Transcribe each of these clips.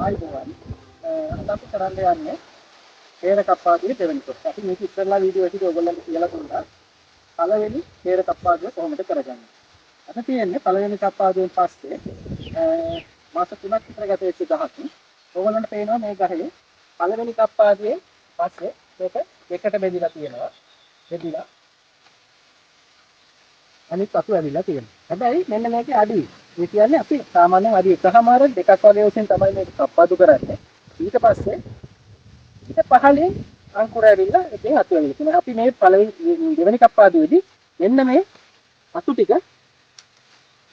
ආයුබෝවන්. අද අපි කරන්න යන්නේ හේර කප්පාදුවේ දෙවෙනි කොටස. අපි මේක ඉස්සරලා වීඩියෝ එකේදී ඔයගොල්ලන්ට කියලා දුන්නා. පළවෙනි හේර කප්පාදුව කොහොමද කරගන්නේ. අද තියෙන්නේ පළවෙනි කප්පාදුවෙන් පස්සේ මාස 3ක් විතර ගත වෙච්ච ගහක්. ඔයගොල්ලන්ට පේනවා මේ ගහේ පළවෙනි කප්පාදුවේ පස්සේ මේක දෙකට බෙදිලා තියෙනවා. බෙදිලා අනිත් අතු ඇවිල්ලා තියෙනවා. හැබැයි මෙන්න මේකේ අඩි. ඒ කියන්නේ අපි සාමාන්‍යයෙන් අඩි 1.5 දෙකක් වගේ උසින් තමයි මේක කප්පාදු කරන්නේ. ඊට පස්සේ ඊට පහළින් අංකුර ඇවිල්ලා එකෙන් අතු ඇවිල්ලා තියෙනවා. අපි මේ පළවෙනි දෙවෙනි කප්පාදුවේදී මෙන්න මේ අතු ටික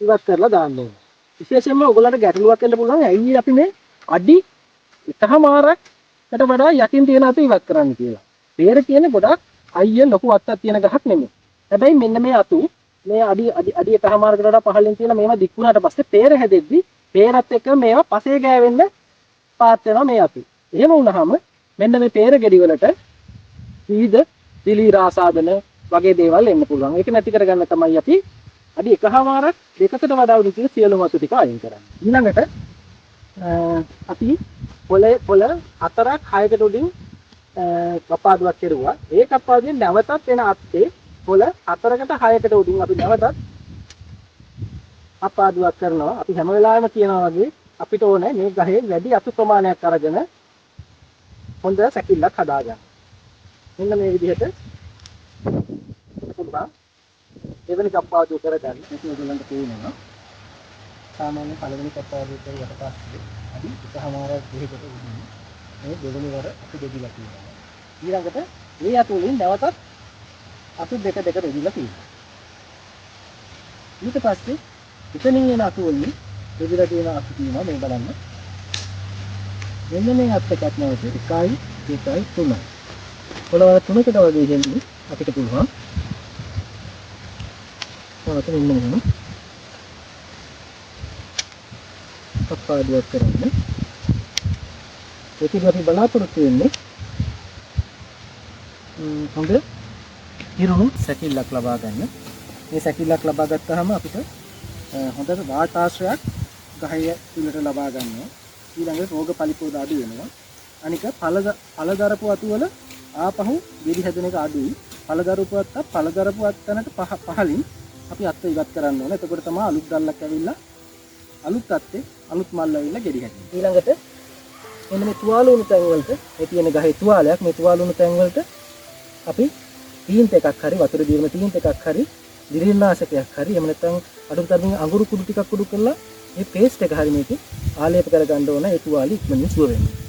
ඉවත් කරලා දාන්න ඕනේ. විශේෂයෙන්ම ඔයගොල්ලන්ට ගැටලුවක් එන්න පුළුවන් ඇයි අපි මේ අඩි 1.5කට වඩා යටින් තියෙන අතු ඉවත් කරන්න කියලා. පේර කියන්නේ ගොඩාක් හයිය ලොකු අත්තක් තියෙන ගහක් නෙමෙයි. හැබැයි මෙන්න මේ අතු මේ අඩි අඩි අඩි 1.5කට වඩා පහළින් තියෙන මේවා දික් වුණාට පස්සේ පේර හැදෙද්දි පේරත් එක්ක මේවා පසේ ගෑවෙන්න පාත් වෙනවා මේ අතු. එහෙම වුණාම මෙන්න මේ පේර ගෙඩි වලට විවිධ දිලීර ආසාදන වගේ දේවල් එන්න පුළුවන්. ඒක නැති කරගන්න තමයි අපි අඩි 1.5ක් දෙකකට වඩා උඩ තියෙන සියලුම අතු ටික අයින් කරන්නේ. ඊළඟට අපි පොළ 4ක් 6කට උඩින් කපාදුවක් කෙරුවා. ඒ කපාදුවෙන් නැවතත් එන අත්තේ පොළ 4කට 6කට උඩින් අපි නැවතත් කපාදුවක් කරනවා. අපි හැම වෙලාවෙම කියනවා වගේ අපිට ඕනේ මේ ගහේ වැඩි අතු ප්‍රමාණයක් අරගෙන හොඳ සැකිල්ලක් හදාගන්න. මෙන්න මේ විදිහට පුළුවන් දෙවෙනි කප්පාදුව කරගන්න. මේක ඔයගොල්ලන්ට පේනවා. සාමාන්‍ය පළවෙනි කප්පාදුව කරුවට පස්සේ අඩි 1.5ක් දෙකකට උඩින් මේ දෙවෙනි වර අපි බෙදිලා තියෙනවා. ඊළඟට මේ අතු වලින් නැවතත් අතු දෙක දෙක බෙදිලා තියෙනවා. ඊට පස්සේ එතනින් එන අතු වලින් බෙදිලා තියෙන අතු තියෙනවා මේ බලන්න. මෙන්න මේ අත් එකක් නැවත 1යි 2යි 3යි. පොළවල් තුනකට වගේ දෙන්නේ අපිට පුළුවන්. නැවත මෙන්න මෙහෙම කප්පාදුවක් කරන්න. ඒකෙදි අපි බලාපොරොත්තු වෙන්නේ හොඳ ඉරුණු සැකිල්ලක් ලබා ගන්න. මේ සැකිල්ලක් ලබා ගත්තාම අපිට හොඳට වාතාශ්‍රයක් ගහය තුලට ලබා ගන්නවා. ඊළඟට රෝග පලිපෝද අඩු වෙනවා. අනික පළ දරපු අතු වල ආපහු ගෙඩි හැදෙන එක අඩුයි. පළ දරපු අත්ත පළ දරපු අත්තනට පහලින් අපි අත්ත ඉවත් කරන්න ඕන. එතකොට තමයි අලුත් දැල්ලක් ඇවිල්ලා අලුත් අත්තේ අලුත් මල් ඇවිල්ලා ගෙඩි හැදෙන්නේ. ඊළඟට මෙන්න මේ තුවාල වුණු තැන් වලට මේ තියෙන ගහේ තුවාලයක් මේ තුවාල වුණු තැන් වලට අපි තීන්ත එකක් හරි වතුර දීර්ම තීන්ත එකක් හරි දිලිරනාශකයක් හරි එහෙම නැත්නම් අඩු තරමින් අඟුරු කුඩු ටිකක් කුඩු කරලා මේ පේස්ට් එක හරි මේකේ ආලේප කරගන්න ඕන ඒ තුවාලෙ ඉක්මනින් සුව වෙන්න.